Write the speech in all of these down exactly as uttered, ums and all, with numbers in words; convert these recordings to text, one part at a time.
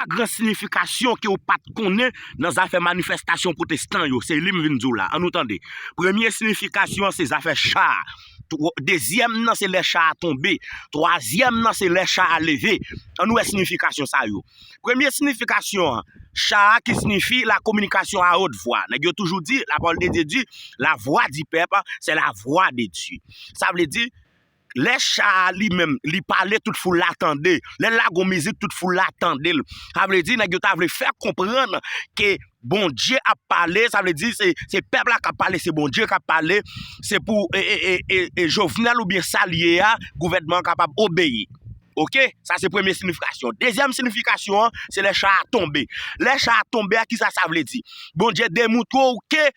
gran siyifikasyon ke w pa t konnen nan zafè manifestasyon pwotestan yo. Se li m vin di w la. Ann nou tande. Premye siyifikasyon an, se zafè cha a. Twa- Dezyèm nan, se lè cha a tonbe. Twazyèm nan, se lè cha a leve. Ann nou wè siyifikasyon sa yo. Premye siyifikasyon an, cha a ki siyifi la communication à haute voix. Nèg yo toujou di, la parole de Dieu dit, la voix du peuple, c'est la voix de Dieu. Sa vle di, lè cha a li menm, li pale, tout foul la tande. Lè l lage yon mizik, tout foul la tande l. Sa vle di, nèg yo ta vle fè konprann ke Bondye ap pale, sa vle di, se, se pèp la k ap pale, se Bondye k ap pale, se pou e, e, e, e, e Jovenel oubyen sa l ye a, gouvènman an kapab obeyi. Oke? Sa se premye siyifikasyon. Dezyèm siyifikasyon an, se lè cha a tonbe. Lè cha a tonbe a, kisa sa vle di? Bondye demontre w ke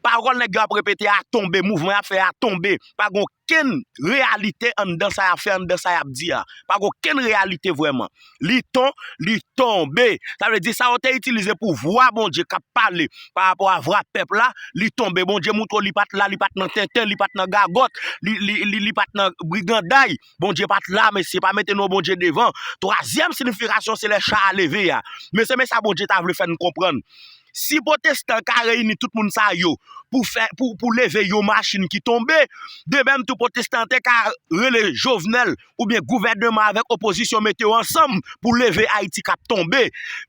pawòl nèg yo ap repete a tonbe, mouvman y ap fè a tonbe. Pa gen okenn reyalite anndan sa y ap fè, anndan sa y ap di a. Pa gen okenn reyalite vrèman. Li ton, li tonbe. Sa vle di sa yo te itilize pou vwa Bondye k ap pale pa rapò a vwa pèp la, li tonbe. Bondye montre w li pa t la, li pa t nan tenten, li pa t nan gagòt, li, li, li, li pa t nan briganday. Bondye pa t la, mesye, pa mete non Bondye devan. Twazyèm siyifikasyon, se lè cha a leve a. Mesye, men sa Bondye ta vle fè n konprann. Si pwotestan ka reyini tout moun sa yo pou fè, pou, pou leve yon machin ki tonbe, de menm tou pwotestan te ka rele Jovenel oubyen gouvènman avèk opozisyon mete yo ansanm pou leve Ayiti k ap tonbe.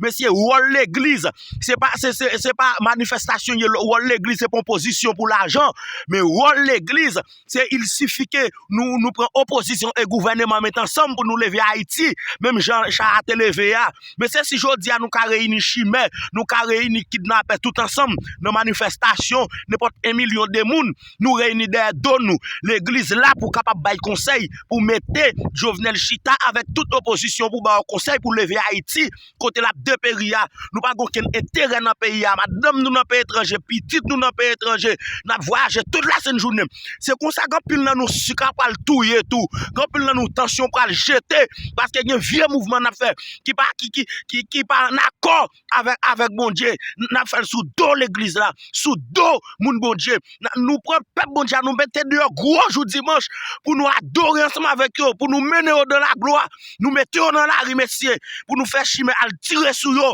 Mesye, wòl legliz, se pa, se, se, se pa manifestasyon ye, wòl legliz se pa opozisyon pou lajan, men wòl legliz, se il sifi ke nou, nou pran opozisyon e gouvènman met ansanm pou nou leve Ayiti, menm jan cha a te leve a. Men se si jodi a nou ka reyini chimè, nou ka reyini kidnapè tout ansanm nan manifestasyon, nenpòt en milyon de moun, nou reyini dèyè do nou. Legliz la pou kapab bay konsèy, pou mete Jovenel chita avèk tout opozisyon pou ba yo konsèy pou leve Ayiti, kote l ap deperi a. Nou pa gen okenn enterè nan peyi a. Madanm nou nan peyi etranje, pitit nou nan peyi etranje. N ap vwayaje tout lasent jounen. Se konsa gen anpil nan nou sik ap pral touye tou. Gen anpil nan nou tansyon pral jete. Paske gen vye mouvman n ap fè ki pa, ki, ki, ki, ki pa an akò avèk, avèk Bondye. N ap fè l sou do legliz la, sou do moun Bondye. N-, nou pran pèp Bondye a, nou mete deyò gwo jou dimanch pou nou adore ansanm avèk yo, pou nou mennen yo dan laglwa. Nou mete yo nan lari, mesye, pou nou fè chimè al tire sou yo.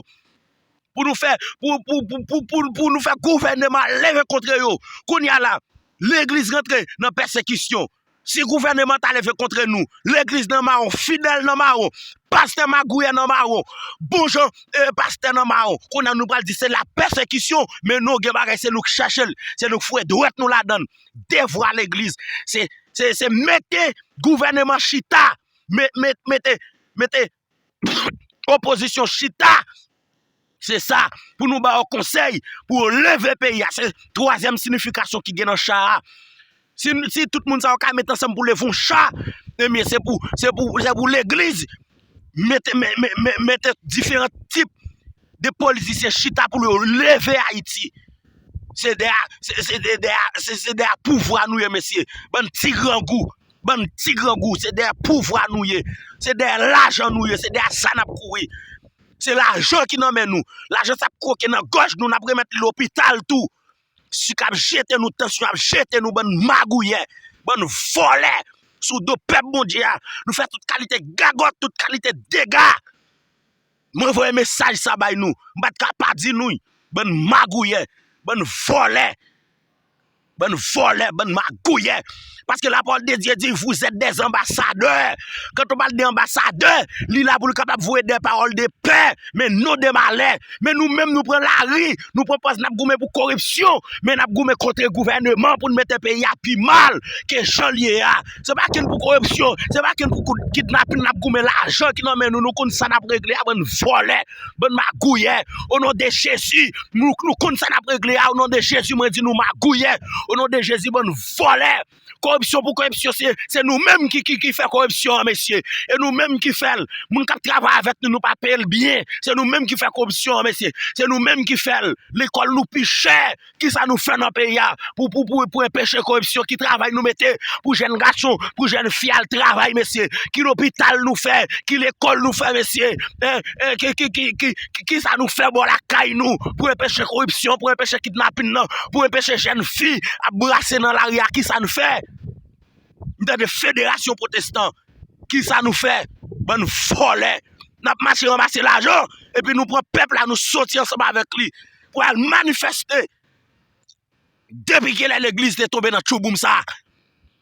Pou nou fè, pou, pou, pou, pou, pou, pou nou fè gouvènman leve kontre yo. Kounye a la, legliz rantre nan pèsekisyon. Si gouvènman ta leve kontre nou, legliz nan mawon, fidèl nan mawon, pastè magouyè nan mawon, bon jan, eh, pastè nan mawon, kounye a nou pral di se la pèsekisyon, men non, gen bagay se nou k chèche l, se nou k foure dwèt nou ladan l. Devwa legliz, se, se, se mete gouvènman chita, me-, me-, mete, mete opozisyon chita. Se sa, pou nou ba yo konsèy, pou yo leve peyi a. Se twazyèm siyifikasyon ki gen nan cha a. Si, si tout moun sa yo ka met ansanm pou leve yon cha, ebyen, se pou, se pou, se pou legliz mete, me-, me-, me-, mete diferan tip de politisyen chita pou yo leve Ayiti. Se dèyè, se, se dèyè, se, se dèyè pouvwa nou ye, mesye. Bann ti grangou. Bann ti grangou, se dèyè pouvwa nou ye. Se dèyè lajan nou ye, se dèyè sa n ap kouri. Se lajan ki nan men nou. Lajan sa ap kwoke nan gòj nou, n ap remèt li lopital tou. Sik ap jete nou, tansyon ap jete nou, bann magouyè, bann vòlè, sou do pèp Bondye a. Nou fè tout kalite gagòt, tout kalite dega. Mwen voye mesaj sa bay nou. M pa t ka pa di nou, bann magouyè, bann vòlè. Bann vòlè, bann magouyè. Paske la parole de Dieu dit, vous êtes des ambassadeurs. Quand on parle de ambassadeur, li la pou l kapab voye des paroles de paix, men non de malè. Men nou menm, nou pran lari, nou pran pòz, n ap goumen pou koripsyon, men n ap goumen kont gouvènman pou n mete peyi a pi mal ke jan l ye a. Se pa kenn pou koripsyon, se pa kenn pou kout kidnapin, n ap goumen lajan ki nan men nou, nou konn sa n ap regle a, bann vòlè, bann magouyè. O non de Jezi, nou, nou konn sa n ap regle a, o non de Jezi, mwen di nou magouyè. O non de Jezi, bann vòlè. Koripsyon pou koripsyon, se, se nou menm ki, ki, ki fè koripsyon an, mesye. E nou menm ki fè l. Moun k ap travay avèk nou, nou pa peye l byen. Se nou menm ki fè koripsyon an, mesye. Se nou menm ki fè l. Lekòl nou pi chè. Kisa nou fè nan peyi a pou, pou, pou, pou enpeche koripsyon? Ki travay nou mete pou jèn gason, pou jèn fi al travay, mesye? Ki lopital nou fè? Ki lekòl nou fè, mesye? Hein? Hein? Ki, ki, ki, ki, ki, kisa nou fè bò lakay nou pou enpeche koripsyon, pou enpeche kidnapin nan, pou enpeche jèn fi ap brase nan lari a? Kisa nou fè? M tande federasyon pwotestan. Kisa nou fè? Bann vòlè. N ap mache ranmase lajan, epi nou pran pèp la, nou soti ansanm avèk li pou al manifeste. Depi kilè legliz te tonbe nan tchouboum sa a?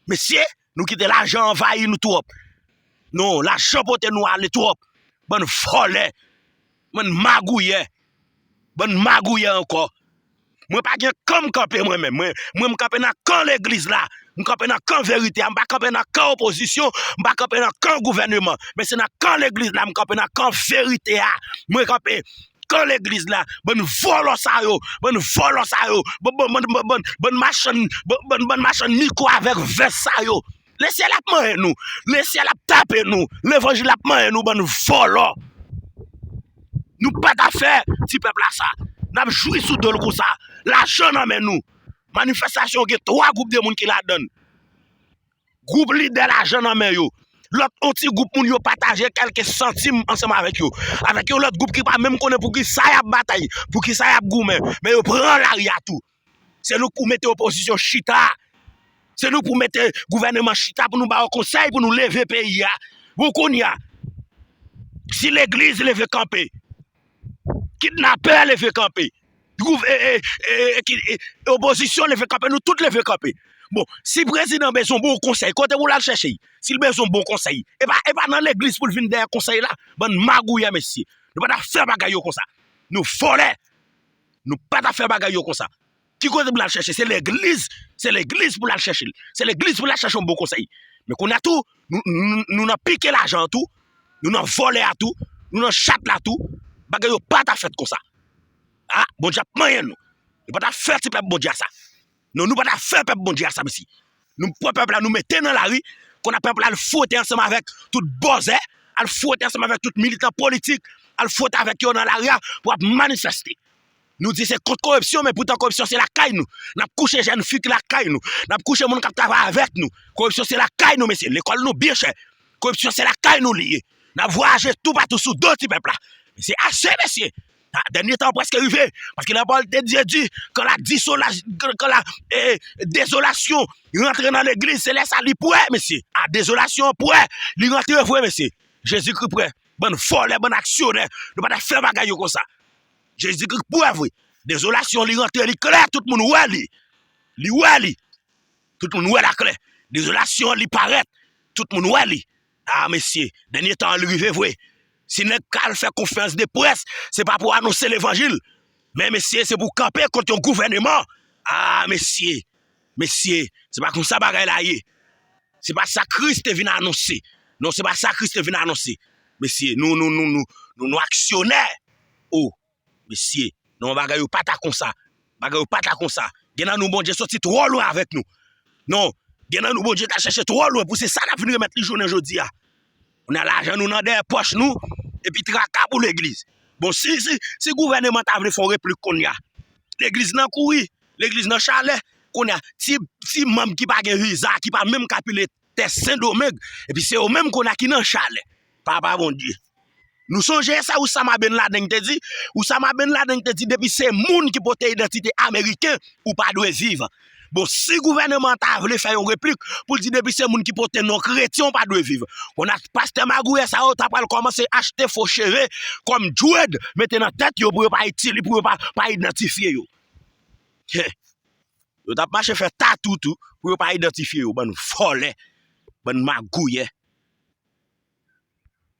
Mesye, nou kite lajan anvayi nou twòp. Non, lajan pote nou ale twòp. Bann vòlè, bann magouyè, bann magouyè ankò. Mwen pa gen kan m kanpe mwen menm. Mwen, mwen m kanpe nan kan legliz la. M kanpe nan kan verite a. M pa kanpe nan kan opozisyon. M pa kanpe nan kan gouvèneman. Men se nan kan legliz la. M kanpe nan kan verite a. Mwen kanpe kan legliz la. Bann vòlò sa yo. Bann vòlò sa yo. Bann, bann, bann, bann, bann, bann machann, bann, bann, bann machann mikwo avèk vès sa yo. Lesyèl ap manyen nou. Lesyèl ap tape nou. Levanjil ap manyen nou, bann vòlò. Nou pa ta fè ti pèp la sa. N ap jwi sou do l konsa. Lajan nan men nou. Manifestasyon gen twa gwoup de moun ki ladan l. Gwoup lidè lajan nan men yo. Lòt on ti gwoup moun yo pataje kèlke santim ansanm avèk yo. Avèk yon lòt gwoup ki pa menm konnen pou ki sa y ap batay, pou ki sa y ap goumen. Men yo pran lari a tou. Se nou k pou mete opozisyon chita. Se nou k pou mete gouvèneman chita pou nou ba yo konsèy pou nou leve peyi a. Bon, kounye a, si legliz leve kanpe, kidnapè leve kanpe, gouv-, e, e, e, e, ki, e, opozisyon leve kanpe, nou tout leve kanpe. Bon, si prezidan bezwen bon konsèy, kote pou l al chèche l? Si l bezwen bon konsèy, e pa, e pa nan legliz pou l vin dèyè konsèy la. Bann magouyè, mesye. Nou pa ta fè bagay yo konsa. Nou vòlè. Nou pa ta fè bagay yo konsa. Ki kote pou l al chèche? Se legliz, se legliz pou l al chèche l. Se legliz pou l al chèche yon bon konsèy. Men kounye a tou, nou, nou, nou nan pike lajan an tou, nou nan vòlè a tou, nou nan chat la tou. Bagay yo pa ta fèt konsa. A, Bondye ap manyen nou. Nou pa ta fè ti pèp Bondye a sa. Non, nou pa ta fè pèp Bondye a sa, mesye. Nou pran pèp la, nou mete nan lari, kounye a pèp la al fwote ansanm avèk tout bòzè, al fwote ansanm avèk tout militan politik, al fwote avèk yo nan lari a pou ap manifeste. Nou di se kont koripsyon, men poutan koripsyon se lakay nou. N ap kouche jèn fi ki lakay nou. N ap kouche moun k ap travay avèk nou. Koripsyon se lakay nou, mesye. Lekòl nou byen chè. Koripsyon se lakay nou li ye. N ap vwayaje toupatou sou do ti pèp la. Se ase, mesye. A, dènye tan an prèske rive. Paske lapawòl de Dye di, kan la disola-, kan, kan la, e, dezolasyon rantre nan legliz, se lè sa li prè, mesye. A, dezolasyon an prè, li rantre vre, mesye. Jezikri prè. Bann vòlè, bann aksyonè. Nou pa ta fè bagay yo konsa. Jezikri prè vre. Dezolasyon li rantre, li klè, tout moun wè li. Li wè li. Tout moun wè l aklè. Dezolasyon an li parèt. Tout moun wè li. A, mesye, dènye tan an li rive vre. Si nèg ka al fè konferans de près, se pa pou anonse levanjil. Men, mesye, se pou kanpe kont yon gouvèneman. A, mesye, mesye, se pa konsa bagay la ye. Se pa sa Kris te vin anonse. Non, se pa sa Kris te vin anonse. Mesye, nou, nou, nou, nou, nou, nou aksyonè. O, mesye, non, bagay yo pa ta konsa. Bagay yo pa ta konsa. Gen nan nou Bondye soti twò lwen avèk nou. Non, gen nan nou Bondye t al chèche twò lwen pou se sa n ap vin remèt li jounen jodi a. Kounye a lajan nou nan dèyè pòch nou, epi traka pou legliz. Bon, si, si, si gouvèneman ta vle fè yon replik kounye a, legliz nan kouri, legliz nan chalè, kounye a, ti, ti manm ki pa gen viza, ki pa menm ka pile tè Sendomeng, epi se yo menm kounye a ki nan chalè. Papa Bondye. Nou sonje sa Osama Ben Laden te di? Osama Ben Laden te di, depi se moun ki pote idantite ameriken, ou pa dwe viv. Bon, si gouvèneman an ta vle fè yon replik pou l di depi se moun ki pote non kretyen, ou pa dwe viv, kounye a pastè magouyè sa yo ta pral kòmanse achte fo cheve kòm dread, mete nan tèt yo pou yo pa itili, pou yo pa, pa idantifye yo. Hen. Yo t ap mache fè tatou tou pou yo pa idantifye yo, bann vòlè, bann magouyè.